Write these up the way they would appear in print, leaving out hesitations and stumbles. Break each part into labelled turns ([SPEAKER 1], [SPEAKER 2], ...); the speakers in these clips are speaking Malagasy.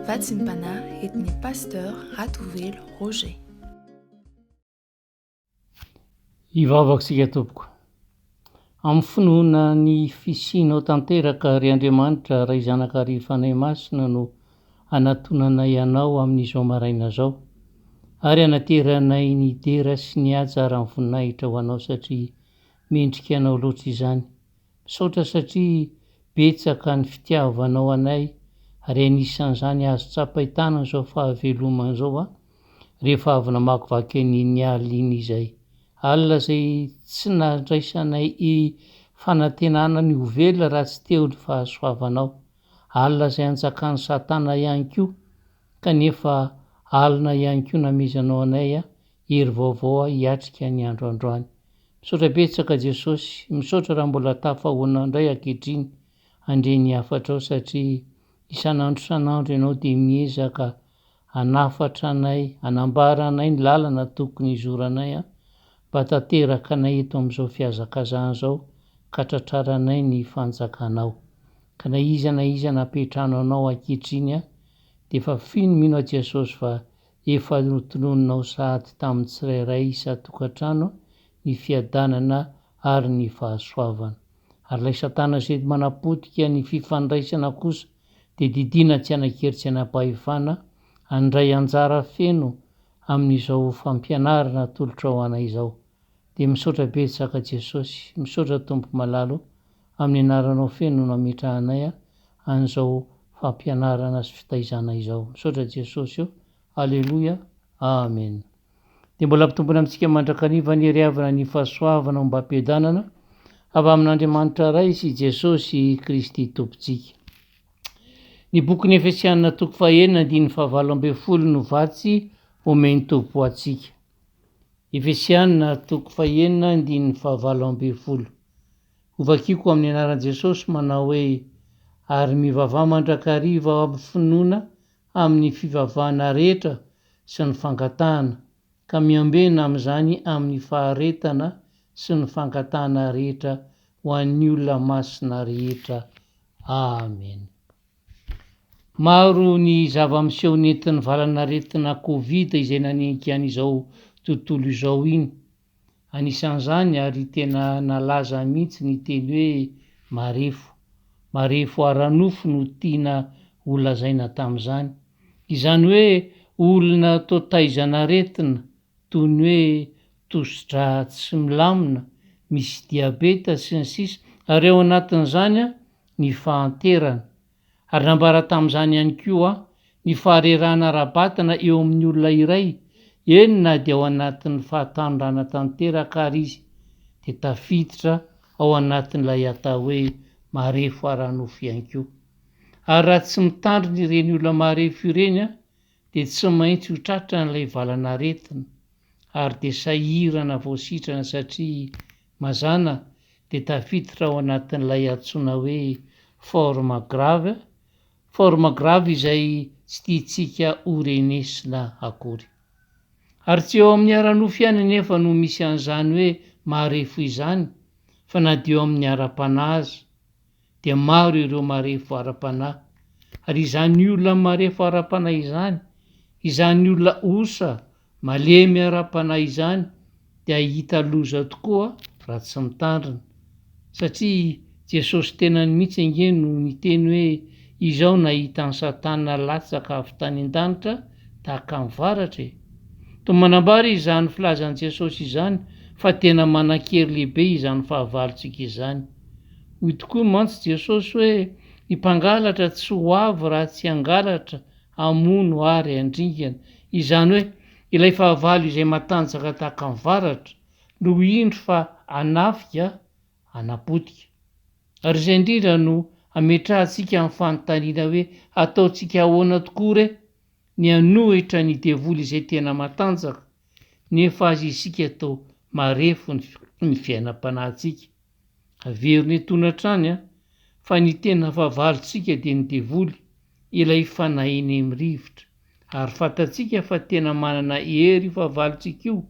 [SPEAKER 1] Vatsim-panahy entin'ny Pasteur Ratovelo Roger.
[SPEAKER 2] Hivavaka isika tompoko. Amin'ny finoana ny fisianao tanteraka ry Andriamanitra Ray Zanaka ary Fanahy Masina no anatonanay Anao amin'izao maraina izao ary anateranay ny dera sy ny haja ary ny voninahitra ho Anao satria mendrika Anao loatra izany. Misaotra satria betsaka ny fitiavanao anay ary anisan'izany azo tsapain-tanana izao fahavelomana izao an! Rehefa avy namakivaky an'iny alina iny izay. Alina izay tsy nandraisanay fanantenana ny ho velona raha tsy teo ny fahasoavanao. Alina izay anjakan'i satana ihany koa kanefa alina ihany koa namezanao anay hery vaovao hiatrika ny andro androany. Misaotra betsaka Jesosy, misaotra raha mbola tafahoana indray ankehitriny handre ny hafatrao satria isan'andro isan'andro ianao dia miezaka hanafatra anay, hanambara anay ny lalana tokony hizoranay an, mba tanteraka anay eto amin'izao fihazakazahana izao ka tratraranay ny fanjakanao. Ka na iza na iza nampiantrano anao ankehitriny an, dia efa fino mino aho Jesosy fa Efa notononinao sahady tamin'ny tsirairay isan-tokantrano ny fiadanana ary ny fahasoavana. Ary ilay satana izay manapotika ny fifandraisana kosa dia didiana tsy hanan-kery tsy hanam-pahefana handray anjara feno amin'izao fampianarana atolotrao anay izao. Dia misaotra betsaka Jesosy, misaotra Tompo malala o, amin'ny anaranao feno no ametrahanay an'izao fampianarana sy fitaizana izao. Misaotra Jesosy o, Aleloia, Amen. Dia mbola ampitombona amintsika mandrakariva anie ry havana ny fahasoavana ombam-piadanana avy amin'Andriamanitra Ray sy Jesosy Kristy Tompontsika. Ny bokin'ny Efesianina toko fahenina andininy fahavalo ambinifolo no vatsy omen'ny Tompo ho antsika. Efesiana toko fahenina andininy fahavalo ambinifolo. Hovakiko amin'ny anaran'i Jesosy manao hoe, Ary mivavaha mandrakariva ao amin'ny finoana amin'ny fivavahana rehetra sy ny fangatahana, ka miambena amin'izany amin'ny faharetana sy ny fangatahana rehetra ho an'ny olona masina rehetra. Amena. Maro ny zava-miseho nentin'ny valan'aretina Covid izay nanenika an'izao tontolo izao iny. Anisan'izany ary tena nalaza mihitsy ny teny hoe marefo. Marefo ara-nofo no tiana ho lazaina tamin'izany. Izany hoe olona toa taizan'aretina toy ny hoe tosi-drà tsy milamina, misy diabeta sy ny sisa ary ao anatin'izany ny fahanterana. Ary nambara tamin'izany ihany koa ny faharerahana ara-batana eo amin'ny olona iray, eny na dia ao anatin'ny fahatanorana tanteraka ary izy, dia tafiditra ao anatin'ilay atao hoe marefo ara-nofo ihany koa. Ary raha tsy mitandrina ireny olona marefo ireny dia tsy maintsy ho tratran'ilay valan'aretina ary dia sahirana vao sitrana satria mazàna dia tafiditra ao anatin'ilay antsoina hoe forme grave, forme grave izay tsy tiantsika ho renesina akory. Ary tsy eo amin'ny ara-nofo ihany anefa no misy an'izany hoe marefo izany fa na dia eo amin'ny ara-panahy aza dia maro ireo marefo ara-panahy. Ary izany olona marefo ara-panahy izany, izany olona osa, malemy ara-panahy izany dia hahita loza tokoa raha tsy mitandrina. Satria Jesosy tenany mihitsy ange no niteny hoe izao nahita an'i Satana latsaka avy tany an-danitra tahaka ny varatra e! Toa manambara izany filazan'i Jesosy izany fa tena manan-kery lehibe izany fahavalontsika izany. Hoy tokoa mantsy Jesosy hoe, Ny mpangalatra tsy ho avy raha tsy hangalatra, hamono ary handringana. Izany hoe, ilay fahavalo izay matanjaka tahaka ny varatra, no indro fa hanafika, hanapotika. Ary izay indrindra no ametrahantsika ny fanontaniana hoe, hataontsika ahoana tokoa re ny hanohitra ny devoly izay tena matanjaka, nefa aza isika toa marefo ny fiainam-panahintsika? Averina etoana hatrany an, fa ny tena fahavalontsika dia ny devoly, ilay fanahin'ny mirivotra. Ary fantatsika fa tena manana hery io fahavalontsika io,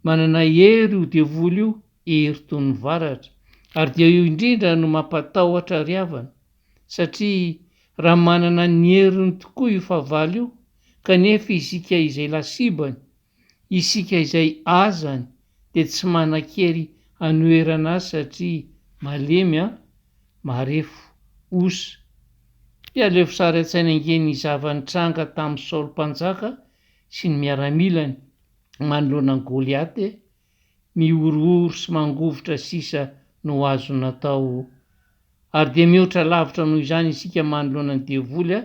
[SPEAKER 2] manana hery io devoly io, hery toy ny varatra. Ary dia io indrindra no mampatahotra ry havana, satria. Raha manana ny heriny tokoa io fahavalo io, kanefa isika izay lasibany, isika izay azany dia tsy manan-kery hanoherana azy satria malemy an, marefo, osa. Dia alevo sary an-tsaina ange ny zava-nitranga tamin'i Saoly mpanjaka sy ny miaramilany manoloana an'i Goliata e! Mihorohoro sy mangovitra sisa no azo natao. Ary dia mihoatra lavitra noho izany isika manoloana ny devoly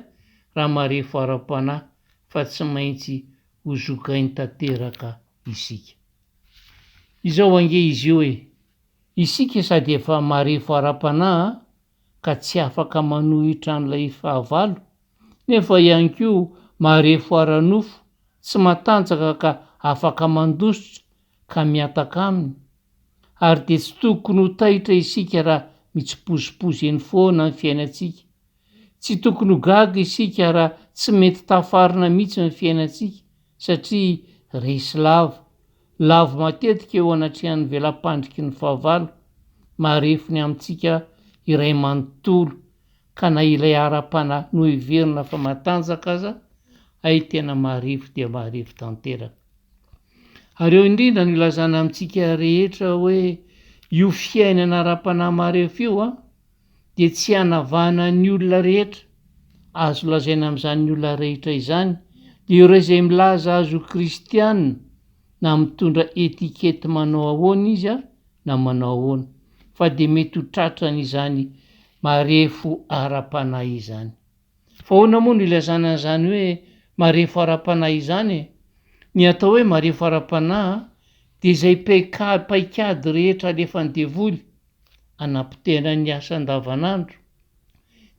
[SPEAKER 2] raha marefo ara-panahy fa tsy maintsy ho zogainy tanteraka isika. Izao ange izy io e! Isika sady efa marefo ara-panahy ka tsy afaka manohitra an'ilay fahavalo, nefa ihany koa marefo ara-nofo, tsy matanjaka ka afaka mandositra ka mihataka aminy. Ary dia tsy tokony ho taitra isika raha mitsipozipozy eny foana ny fiainantsika. Tsy tokony ho gaga isika raha tsy mety tafarina mihitsy ny fiainantsika satria resy lava, lavo matetika eo anatrehan'ny vela-pandriky ny fahavalo, marefo ny amintsika iray manontolo ka na ilay ara-panahy noheverina fa matanjaka aza hay tena marefo dia marefo tanteraka. Ary eo indrindra no ilazana amintsika rehetra hoe io fiainana ara-panahy marefo io an, dia tsy hanavahana ny olona rehetra, azo lazaina amin'izany olona rehetra izany dia ireo izay milaza azy ho kristiana na mitondra étiquette manao ahoana izy na manao ahoana fa dia mety ho tratran'izany marefo ara-panahy izany. Fa ahoana moa no ilazana an'izany hoe marefo ara-panahy izany e? Ny atao hoe marefo ara-panahy dia izay paikady rehetra alefan'ny devoly hanapotehana ny asa andavanandro,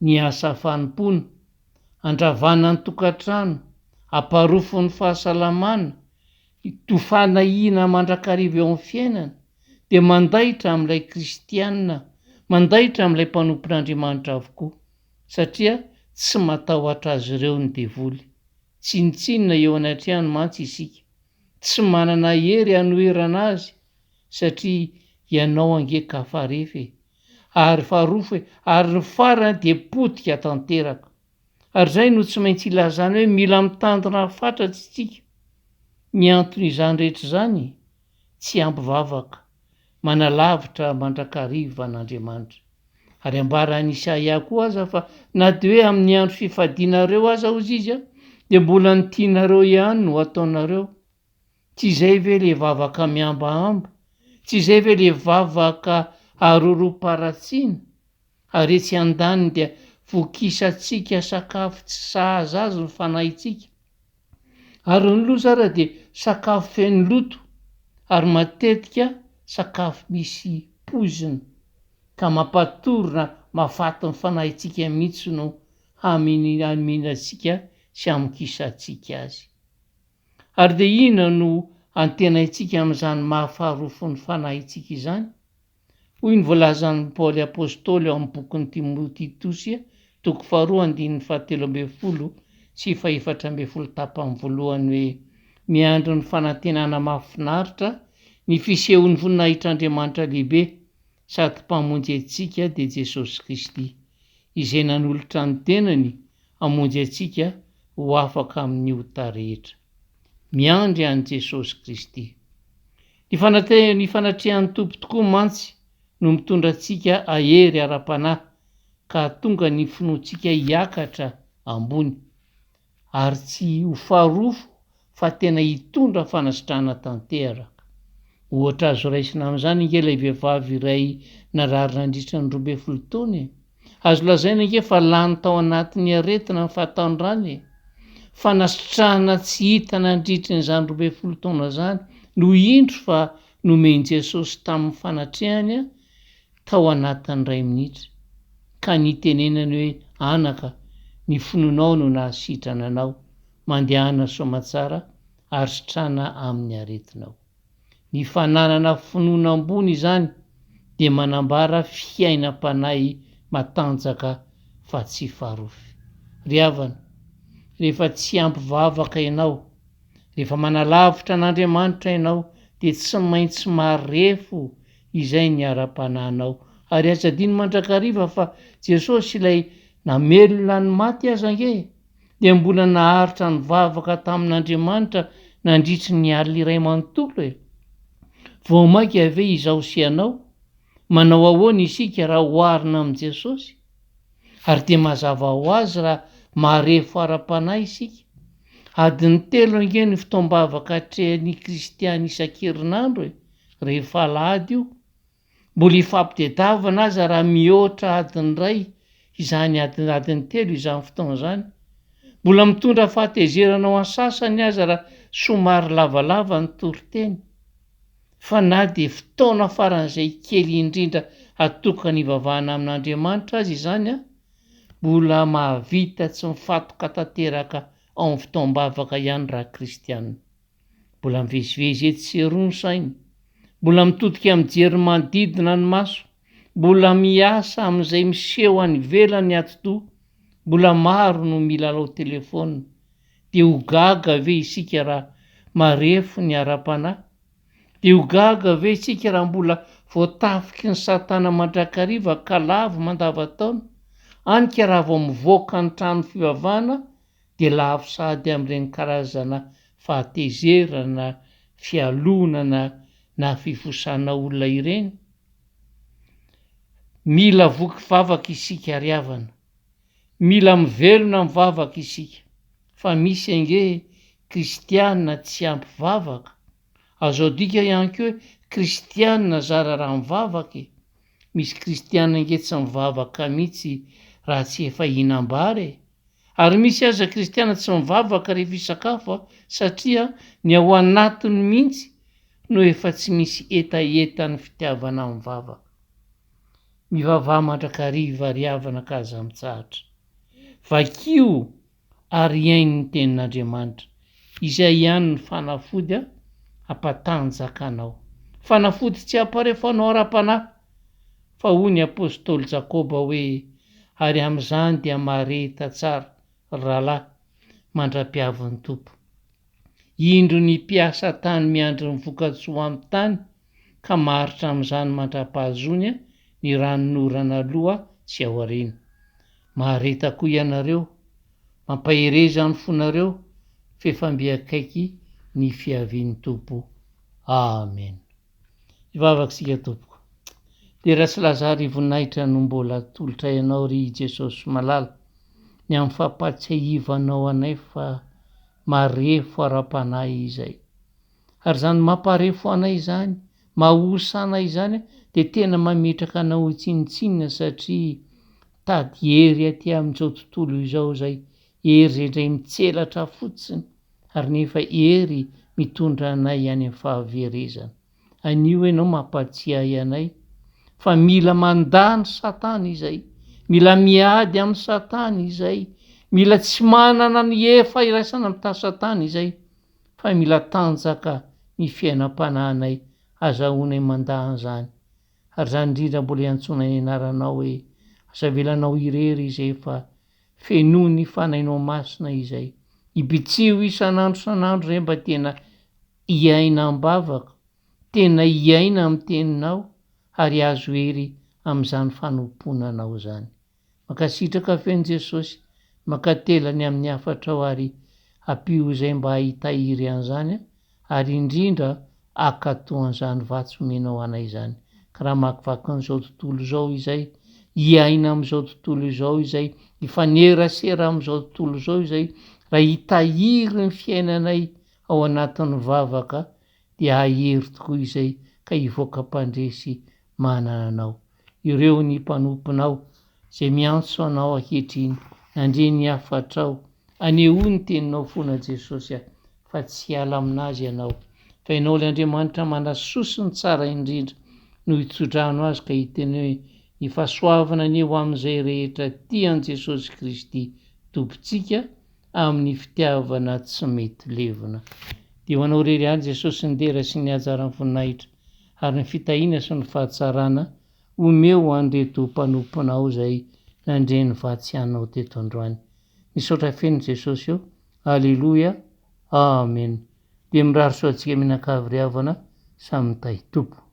[SPEAKER 2] ny asa fanompoana, handravana ny tokantrano, hamparofo ny fahasalamana, ho fanahiana mandrakariva eo amin'ny fiainana, dia mandaitra amin'ilay kristiana, mandaitra amin'ilay mpanompon'Andriamanitra avokoa, satria tsy matahotra azy ireo ny devoly. Tsinontsinona eo anatrehany mantsy isika. Tsy manana hery hanoherana azy satria ianao ange ka farefy e! Ary farofy e! Ary ny farany dia potika tanteraka. Ary izay no tsy maintsy ilazana hoe mila mitandrina fatratra isika. Ny anton'izany rehetra izany, tsy ampy vavaka, manalavitra mandrakariva an'Andriamanitra. Ary ambaran'i Isaia koa aza fa na dia hoe amin'ny andro fifadianareo aza hozy izy dia mbola ny tianareo ihany no ataonareo. Tsy izay ve le vavaka mihambahamba? Tsy izay ve le vavaka aroroam-paratsiana? Ary etsy andaniny dia vokisantsika sakafo tsy sahaza azy ny fanahintsika. Ary ny loza ara dia sakafo feno loto ary matetika sakafo misy poizina ka mampatory na mahafaty ny fanahintsika mihitsy no haminantsika sy hamokisantsika azy. Ary dia inona no antenaintsika amin'izany maha faharofon'ny fanahintsika izany? Hoy ny voalazan'i Paoly Apostoly ao amin'ny bokin'i Timoty-Titosy, toko faharoa andininy fahatelo ambin'ny folo sy fahefatra ambin'ny folo tapany voalohany hoe, Miandry ny fanantenana mahafinaritra ny fisehon'ny voninahitr'Andriamanitra lehibe sady Mpamonjy antsika dia Jesosy Kristy, izay nanolotra ny tenany hamonjy antsika ho afaka amin'ny ota rehetra. Miandry an'i Jesosy Kristy. Ny ny fanatrehan'ny Tompo tokoa mantsy no mitondra antsika hahery ara-panahy ka hahatonga ny finoantsika hiakatra ambony, ary tsy ho farofo fa tena hitondra fanasitrana tanteraka. Ohatra azo raisina amin'izany ange ilay vehivavy iray narary nandritra ny 12 taona e! Azo lazaina ange fa lany tao anatin'ny aretina ny fahatanorany e! Fanasitrana tsy hita nandritry ny izany 12 taona izany no indro fa nomen'i Jesosy tamin'ny fanatrehany tao anatin'ny iray minitra, ka nitenenany hoe, Anaka, ny finoanao no nahasitrana anao, mandehana soamatsara ary sitrana amin'ny aretinao. Ny fananana finoana ambony izany dia manambara fiainam-panahy matanjaka fa tsy farofy. Ry havana, rehefa tsy ampy vavaka ianao, rehefa manalavitra an'Andriamanitra ianao dia tsy maintsy marefo izay ny ara-panahinao. Ary aza adino mandrakariva fa Jesosy ilay. Namelona ny maty aza ange dia mbola naharitra nivavaka tamin'Andriamanitra nandritry ny alina iray manontolo e! Vao mainka ve izaho sy ianao? Manao ahoana isika raha oharina amin'i Jesosy? Ary dia mazava ho azy raha marefo ara-panahy isika. Adiny telo ange ny fotoam-bavaka atrehin'ny kristiana isan-kerinandro e, rehefa alahady io. Mbola ifampitedavana aza raha mihoatra adiny iray izany adiny adiny telo izany fotoana izany. Mbola mitondra fahatezerana ho an'ny sasany aza raha somary lavalava ny toriteny. Fa na dia fotoana faran'izay kely indrindra atokana hivavahana amin'Andriamanitra aza izany an, mbola mahavita tsy mifantoka tanteraka ao amin'ny fotoam-bavaka ihany raha kristiana. Mbola mivezivezy etsy sy eroa ny sainy. Mbola mitodika mijery ny manodidina ny maso. Mbola miasa amin'izay miseho any ivelany ny atidoha. Mbola maro no milalao telefaonina. Dia ho gaga ve isika raha marefo ny ara-panahy? Dia ho gaga ve isika raha mbola voatafiky ny satana mandrakariva ka lavo mandavantaona? Any ka raha vao mivoaka ny trano fivavahana dia lavo sahady amin'ireny karazana fahatezerana, fialonana na fifosana olona ireny? Mila voky vavaka isika ry havana. Mila mivelona mivavaka isika. Fa misy ange kristiana tsy ampy vavaka. Azo adika ihany koa hoe kristiana zara raha mivavaka e. Misy kristiana ange tsy mivavaka mihitsy raha tsy efa hihinam-bary e. Ary misy aza kristiana tsy mivavaka rehefa hisakafo a, satria ny ao anatiny mihitsy no efa tsy misy hetahetan'ny fitiavana mivavaka. Mivavaha mandrakariva ry havana ka aza mitsahatra. Vakio ary iaino ny tenin'Andriamanitra. Izay ihany ny fanafody hampatanjaka anao. Fanafody tsy hamparefo anao ara-panahy. Fa hoy ny apostoly Jakoba hoe, Ary amin'izany dia mahareta tsara, ry rahalahy, mandra-piavin'ny Tompo. Indro ny mpiasa tany miandry ny vokatsoa amin'ny tany ka maharitra amin'izany mandra-pahazoany ny ranonorana aloha sy aoriana. Mahareta koa ianareo, mampahereza ny fonareo f'efa mby akaiky ny fiavian'ny Tompo. Amen. Hivavaka isika tompoko. Dera sy laza ary voninahitra no mbola atolotray anao ry Jesosy malala ny amin'ny fampahatsiahivanao anay fa marefo ara-panahy izay. Ary izany mamparefo anay izany, mahosa anay izany dia tena mametraka anao ho tsinontsinona satria mitady hery aty amin'izao tontolo izao izay, hery izay indray mitselatra fotsiny ary nefa hery mitondra anay any amin'ny fahaverezana. Anio ianao mampatsiahy anay fa mila mandà ny satana izay, mila miady amin'ny satana izay, mila tsy manana ny efa iraisana amin'ny satana izay, fa mila tanjaka ny fiainam-panahinay azahoanay mandà an'izany. Ary izany indrindra mbola iantsoana ny anaranao hoe aza avelanao irery izay fa fenoy ny fanahinao masina izay. Ibitsiho isan'andro isan'andro izay mba tena hiaina am-bavaka, tena hiaina amin'ny teninao ary hahazo hery amin'izany fanompoana anao izany. Mankasitraka feno Jesosy, mankatela ny amin'ny hafatrao ary ampio izay mba hitahiry an'izany ary indrindra hankatò an'izany vatsy omenao anay izany. Ka raha hamakivaky an'izao tontolo izao izay, hiaina amin'izao tontolo izao izay, hifanerasera amin'izao tontolo izao izay, raha hitahiry ny fiainanay ao anatin'ny vavaka dia hahery tokoa izay ka hivoaka mpandresy manana anao. Ireo ny mpanomponao izay miantso anao ankehitriny, nandre ny hafatrao, anehoy ny teninao foana Jesosy a, fa tsy hiala aminazy ianao, fa ianao ilay Andriamanitra manasoa sy ny tsara indrindra no hitsodrano azy ka hiteny hoe ny fahasoavana anie ho amin'izay rehetra tia an'i Jesosy Kristy Tompontsika amin'ny fitiavana tsy mety levona. Dia ho anao irery ihany Jesosy ny dera sy ny haja ary ny voninahitra ary ny fitahiana sy ny fahatsarana omeo ho an'ireto mpanomponao izay nandre ny vatsy anao teto androany. Misaotra feno Jesosy ô. Aleloia. Amen. Dia mirary soa antsika mianakavy ry havana samy mitahy Tompo.